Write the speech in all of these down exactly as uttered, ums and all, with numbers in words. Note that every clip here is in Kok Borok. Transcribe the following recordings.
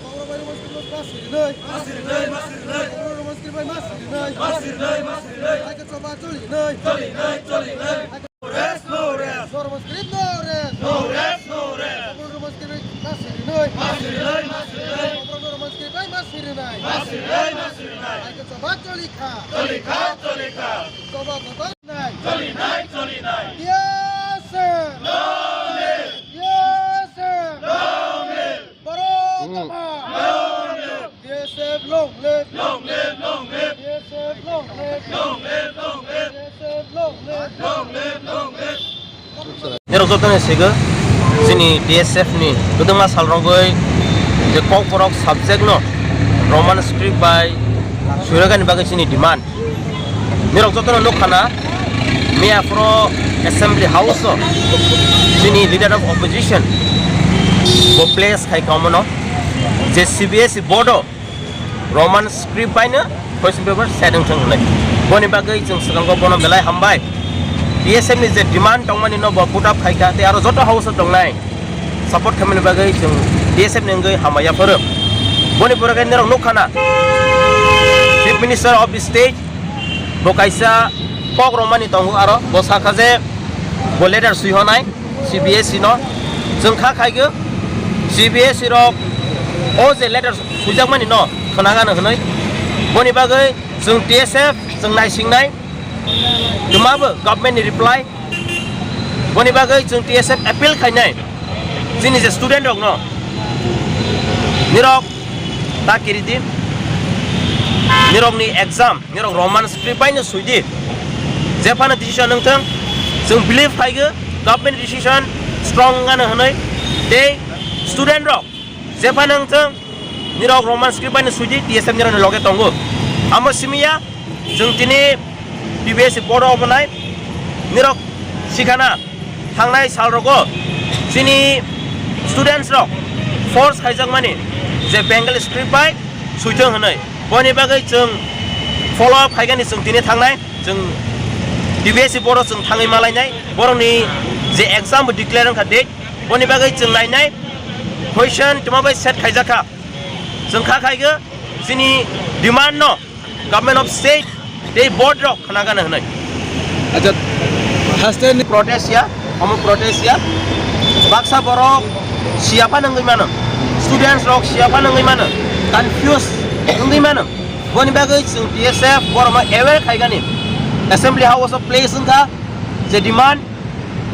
Roman script bai mas rinai. Mas rinai, mas rinai. Mas rinai, mas rinai. Hai ke choba choli nai. Choli nai, choli nai. No rest, no rest. No Roman script, no rest. No rest, no rest. Roman script bai mas rinai. Mas rinai, mas rinai. Roman script bai mas rinai. Mas rinai, mas rinai. Hai ke choba choli kha. Choli kha, choli kha. Choba kotor nai. Choli nai, choli nai. Yes, sir. Long live. Yes, sir. Long live. Bharat Mata. Long live. B S F long live. Long live, long live. B S F long live. Long live, long live. B S F long live. Long live, long live. Norok jotono sego, chini T S F ni kwdwma sal rogwi je Kokborok subject no Roman script bai suiragani bagwi chini demand. Norok jotono nukha na, miya phoro Assembly House o chini Leader of Opposition bo place khai kha omono je C B S E board o Roman script baino question paper set wngthang hwnwi. Boni bagwi chwng swkango bono belai hambai. T S F ni je demand tongmani no bo put up khai kha tei aro joto house o tongnai support khaimani bagwi chwng T S F ni wngwi hambai yapharo. Boni pore khe norok nukha na, Chief Minister of the State bo kaisa kok romani tongo, aro bo sakha je bo letter swi honai C B S E no. Chwng kha khaigwi C B S E rok o je letter swijakmani no khwnagano hwnwi. Boni bagwi chwng T S F chwng naisingnai, twmabo government ni reply. Boni bagwi chwng T S F appeal khainai chini je student rokno, nirok ta kiridi, nirokni exam, nirok Roman script baino swidi, jephano decision wngthang, chwng believe khaigwi government decision strong wngano hwnwi. Tei student rok jephano wngthang, nirok Roman script baino swidi, T S F nirokni loge tongo. Amo simiya, chwng tini T B S board o obonai nirok sikhana thangnai sal rogo chini students rok force khaijakmani je Bengali script bai swithang hwnwi. Boni bagwi chwng follow up khaigani chwng tini thangnai, chwng T B S board o chwng thangwi malainai, borokni je exam bo declare wngkha date, boni bagwi chwng nainai question twma bai set khaijakha. Chwng kha khaigwi chini demand no Government of State tei board rok khwnagana hwnwi. Acha, haste ni protest ya, omo protest ya. Baksa borok siya phano wngwi mano, students rok siya phano wngwi mano, confuse wngwi mano. Boni bagwi chwng T S F borokno aware khaigani. Assembly House o place wngkha je demand,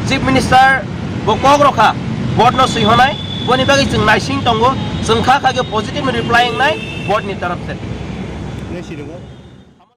Chief Minister bo kok rokha, board no swihonai. Boni bagwi chwng naising tongo, chwng kha kha khe positive reply wngnai board ni taraf se.